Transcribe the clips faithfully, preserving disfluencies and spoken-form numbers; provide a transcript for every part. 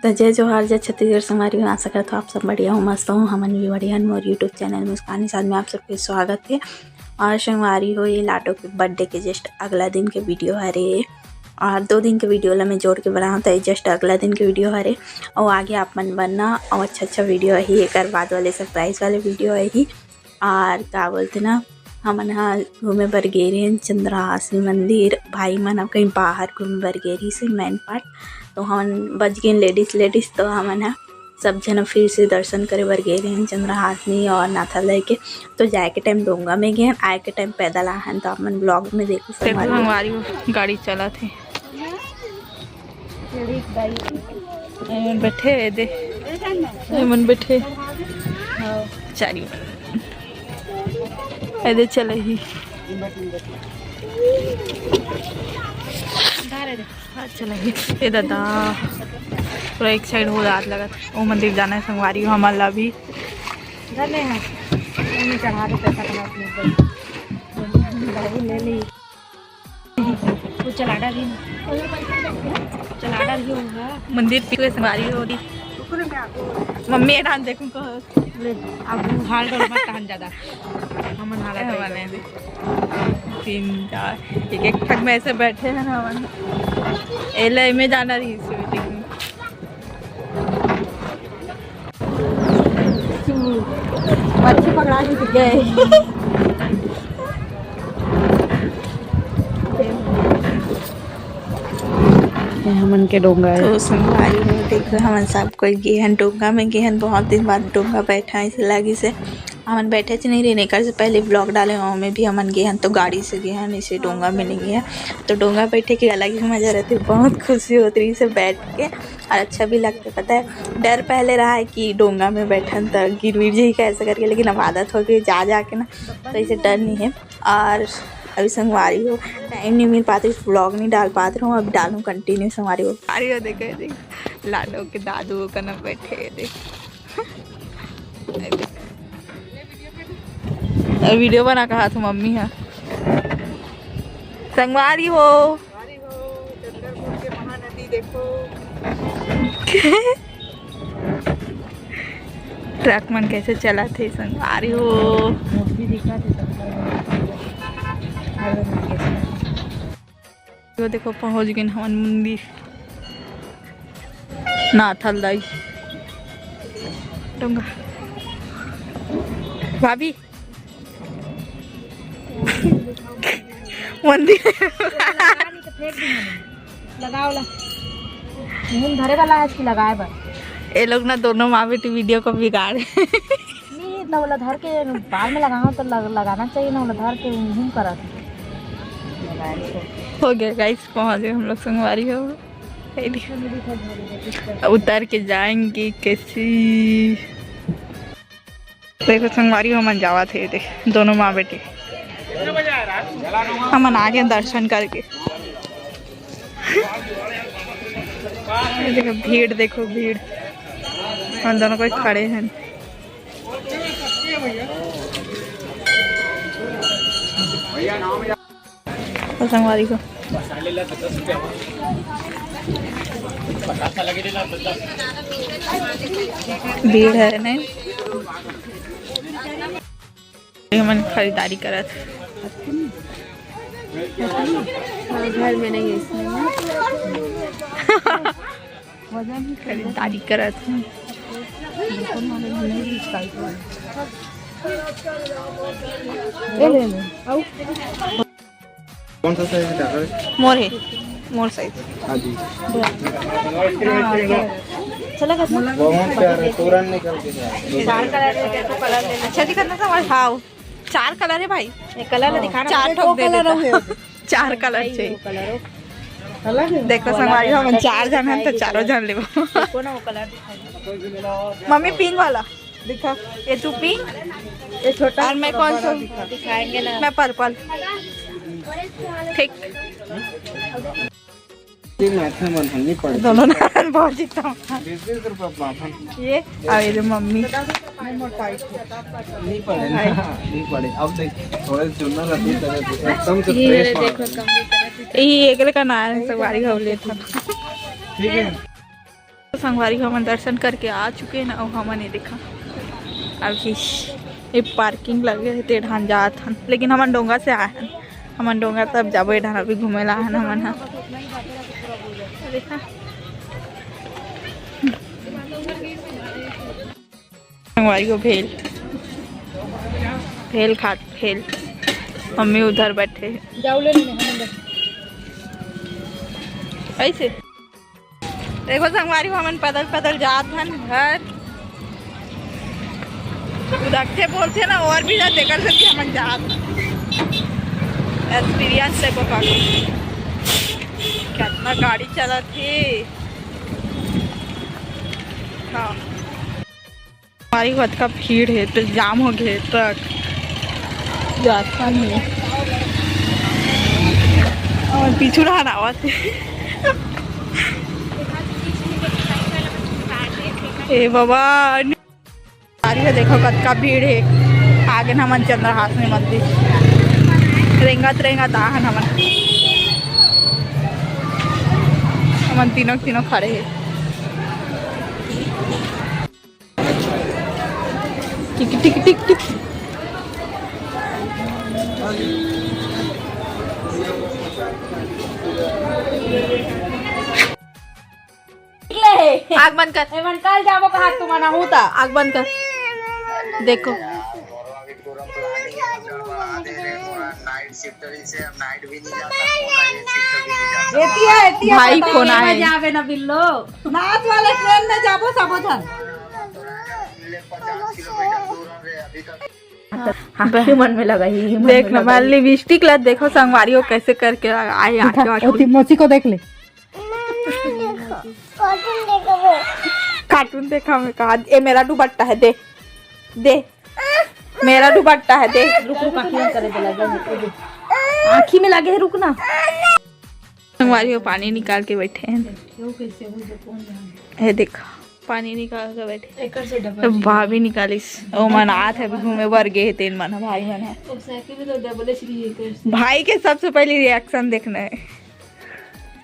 तो जय जोहार, जय छत्तीसगढ़ संगवारी हो। आशा करत हो आप सब बढ़िया हो, मस्त हो। हमन भी बढ़िया हन। मोर YouTube चैनल मुस्कान निषाद में आप सबके स्वागत है। और संगवारी हो, ये लाडो के बर्थडे के जस्ट अगला दिन के वीडियो हरे, और दो दिन के वीडियो ला मैं जोड़ के बनाऊँ, तो ये जस्ट अगला दिन के वीडियो हरे। और आगे आप मन बनना, और अच्छा अच्छा वीडियो ही, एक बाद वाले सरप्राइज वाले वीडियो ही। और का बोलथे ना, हमन ह घूमे बर गे रहेन चंद्रहासिनी मंदिर। भाई मन अब कहीं बाहर घूमे बर गे रहिस हे, मेन पार्ट। तो हमन बच गेन लेडीज लेडीज, तो हमन ह सब झन फिर से दर्शन करे बर गे रहेन चंद्रहासिनी और नाथालय के। तो जाए के टाइम डोंगा में गेन, आए के टाइम पैदल आहन। तो आप मन ब्लॉग में देखो संगवारी। संगवारी हो, गाड़ी चलत हे। एमन बैठे हे दे, एमन बैठे चारी मन। ए दे चले ही। हाँ, चले ही। ए दादा, पूरा एक साइड हो जात लगत। ओ मंदिर जाना है संगवारी हो हमन ला भी। घर में है, ओमे चढ़ा के पैसा कमा अपने ऊपर। बाबू ले ली। वो चला डाली, चला डाली होगा। मंदिर पिछले संगवारी हो रही। मम्मी ये ठान देखूं कहो। ले, अब हाल डोल मत कहन ज्यादा। हमन हालत ए, रही। तीन चार, एक एक ठक में ऐसे बैठे हैं ना हमन। एले में जाना रही इस मीटिंग में। मच्छी पकड़ा के गए। ये हमन के डोंगा है। तो संगवारी हो, देखो, हमन सब कोई गेहन डोंगा में, गेहन बहुत दिन बाद डोंगा बैठा, ऐसे लागिस हे। हमन बैठे च नहीं रहे, एकर से पहले ब्लॉग डाले, ओमे भी हमन गेहन तो गाड़ी से गेहन, इसे डोंगा में नहीं है। तो डोंगा बैठे के अलग ही मजा रहते, बहुत खुशी होती रही से बैठ के। और अच्छा भी लगता है, पता है, डर पहले रहा है कि डोंगा में बैठन त गिर विर जाही का ऐसा करके, लेकिन अब आदत हो गई जा जाके ना, तो इसे डर नहीं है। और अभी संगवारी हो, टाइम नहीं मिल पाते, ब्लॉग नहीं डाल पाते रहूँ, अब डालूँ कंटिन्यू संगवारी हो। अरे वो देखो, ये देख, लाडो के दादू कना बैठे, ये देख। ए, वीडियो बना कहा तू मम्मी हा। संगवारी हो। संगवारी हो, चंद्रपुर के महानदी देखो। ट्रक मन कैसे चलत हे संगवारी हो। मूर्ति दिखत हे, शंकर भगवान के। यो देखो, पहुंच गेन हमन मंदिर नाथल दाई डोंगा। भाभी, मंदिर लगाओ ला। मुंह धरे वाला है कि लगाए बर। ये लोग ना दोनों माँ बेटी वीडियो को बिगाड़े। नहीं, इतना वाला धर के बाद में लगाओ तो लग, लगाना चाहिए ना, वाला धर के घूम करत। हो गया गाइस, पहुंच गए हम लोग संगवारी हो। उतर के जाएंगे कैसी। देखो संगवारी हो, हमन जावत हे, देख दोनों माँ बेटी। हमन आगे दर्शन करके। ये देखो भीड़, देखो भीड़। हम दोनों कोई खड़े हैं। तो संगवारी हो, भीड़ है नहीं। हमन खरीदारी करत। हाँ, घर में नहीं है इसमें। खरीदारी करत हैं। ले, ले, ले। आओ। कौन सा साइज का है? मोर है, मोर साइज। हाँ जी। चला गया था? बहुत प्यारा, तुरंत निकल के। चार कलर है, देखो कलर ले लो। अच्छा दिखत ना था, हाँ, चार कलर है भाई। ये कलर ला दिखाना चार पड़ेगा। ठोक दे देता। चार कलर चाहिए। कलर हो। देखो संगवारी, हम चार जन हैं तो चारों जन लेबो। देखो ना वो कलर दिखाई। मम्मी पिंक वाला दिखा। ये तू पिंक। ये छोटा और मैं कौन सा? दिखाएंगे ना। मैं पर्पल। ठीक। तीन माथा मन हम नहीं पड़े। दोनों नान बहुत जीता हूँ। बीस बीस रुपया माथा। ये और ये मम्मी। नहीं पड़े ना, नहीं पड़े। अब देख, थोड़े चुनर अभी तरह से एकदम से ये फ्रेश माल। देखो, कम भी तरह से। ये एकरे का नाम है, संगवारी हो लेता। ठीक है। संगवारी हो, हमन दर्शन करके आ चुके हैं ना। अउ हमन ये देखा, अभी ये पार्किंग लगे है, ते ढान जात हन, लेकिन हमन डोंगा से आए हन। हमन डोंगा तब जाबो, ये ढान अभी घूमे ला आए हन हमन ह। देखा, संगवारी हो, भेल, भेल खात, भेल। मम्मी उधर बैठे हैं। जाओ ले लेने, हम अंदर। ऐसे देखो संगवारी हो, हमन पैदल पैदल जात हन घर। उदकथे बोलथे ना, और भी जात, तेकर से भी हमन जात। एक्सपीरियंस देखो काकी, कितना गाड़ी चलत हे। हाँ। भाई, कतका भीड़ हे, तो जाम हो गए ट्रक। रास्ता नहीं है। और पीछू रहा ना आवाज। ए बाबा, भाई, देखो कतका भीड़ हे। आगे हमन चंद्रहासिनी मंदिर। रेंगत रेंगत आहन हमन। हमन तीनों तीनों खड़े हे। टिक, टिक, टिक, टिक। आग बंद कर। ए, मन काल जाबो कहा तुमन आहू ता। आग बंद कर। देखो। एतिया, एतिया भाई, पता फोन नहीं आए। जाबे ना बिल्लो। नाथ वाले ट्रेन में जाबो सबो झन। हाँ, ये मन में लगा ही, ये मन देख में ना, लगा ही। लिपस्टिक ला देखो संगवारी हो, कैसे करके लगा, आई आंखें, आंखें। ओती मौसी को देख ले। कार्टून देखा मैं कहा, ए मेरा दुपट्टा है, दे, दे, मेरा दुपट्टा है, दे। रुक, रुक, आंखी में करे दे, लगे हैं, रुक। आंखी में लगे है, रुक ना। संगवारी हो, पानी निकाल के बैठे हैं। ये देखो, पानी निकाल के बैठे। एकर से डबल तो भाभी निकालिस। ओ मन आत है घूमे बर गे हे तेन मन, भाई मन है। ओ साइकिल में तो डबल एच रही है एकर से। भाई के सबसे पहले रिएक्शन देखना है।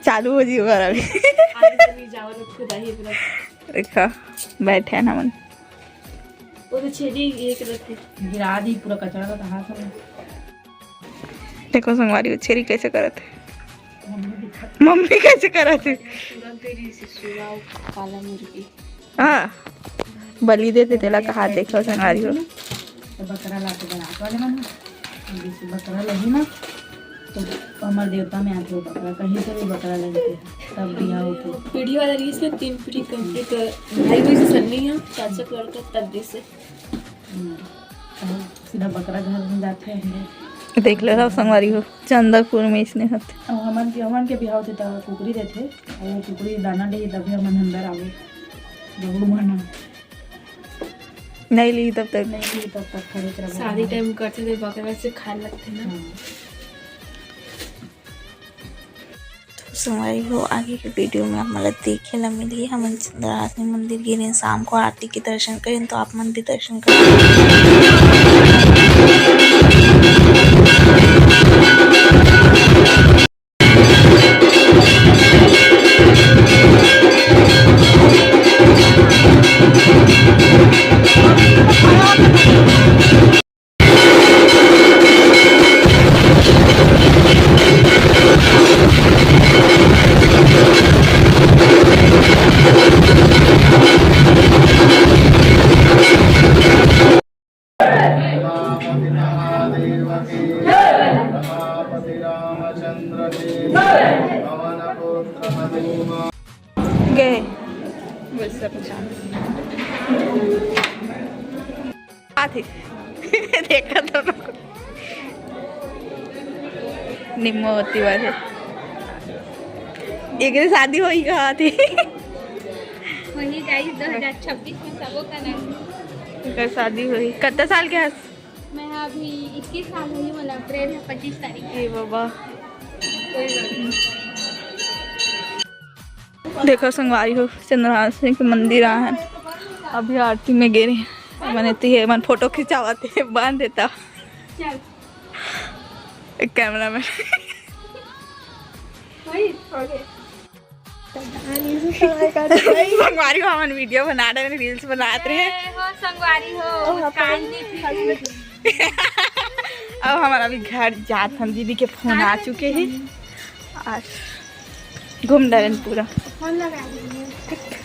चालू हो जी बर अभी। आज तो नहीं जावा लोग खुद आई है पूरा। देखा, बैठे हैं हमन। वो तो छेदी एक रखे। गिरा दी पूरा कचरा का हाथ में। देखो संगवारी, वो छेरी कैसे करत है। मम्मी कैसे करत है। तुरंत ही रीस सुराव काला मुर्गी। हाँ, बलि देते तेला कहा, देखो संगवारी हो। तो बकरा ला के बरात वाले मन, जैसे बकरा लगी ना, तो हमर देवता में आथे वो बकरा, कहीं से भी बकरा लगी थे, तब बिहाव होथे। पीढ़ी वाला रीस में तीन पीढ़ी कंप्लीट, भाई भाई से सन्नी है, चाचा के लड़का तब जैसे। हम्म, तब सीधा बकरा घर में जाते हैं। देख ले रहो संगवारी हो, चंदरपुर में इसने होते। अब हमन के, हमन के बिहाव होथे त कुकरी देथे, और वो कुकरी दाना दे तभी हमन अंदर आवे। जरूर माना। नहीं ली तब तक। नहीं ली तब तक खरीद रहा शादी टाइम करथे तो बकरा से खाए लगथे ना। हाँ। तो संगवारी हो, आगे के वीडियो में आप मन ला देखे ला मिलही। हमन चंद्रहासिनी मंदिर गे रहेन, शाम को आरती के दर्शन करेन, तो आप मन भी दर्शन करें। गए। बोल सब पहचान। आथे। देखा तो निम्मो होती बात है। एकरे शादी होई कहा थी। वही जाई दो हज़ार छब्बीस में सबो का नाम। एकर शादी होई। कत्ता साल के हस? मैं अभी इक्कीस साल होई, मतलब अप्रैल है पच्चीस तारीख। ए बाबा। कोई बात नहीं। देखो संगवारी हो, चंद्रहासिनी के मंदिर आए हैं। अभी आरती में गे रहे हैं। मने ती है, मन फोटो खिंचावत है, बांध देता। चल। एक कैमरा मैन। वही, okay। संगवारी हो, हमन वीडियो बना रहे हैं, रील्स बनात रहे हैं। ए, हो संगवारी हो, मुस्कान जी। अब हमारा भी घर जात हन, दीदी के फोन आ चुके हैं और घूम डरेन पूरा। फोन लगा दीजिए।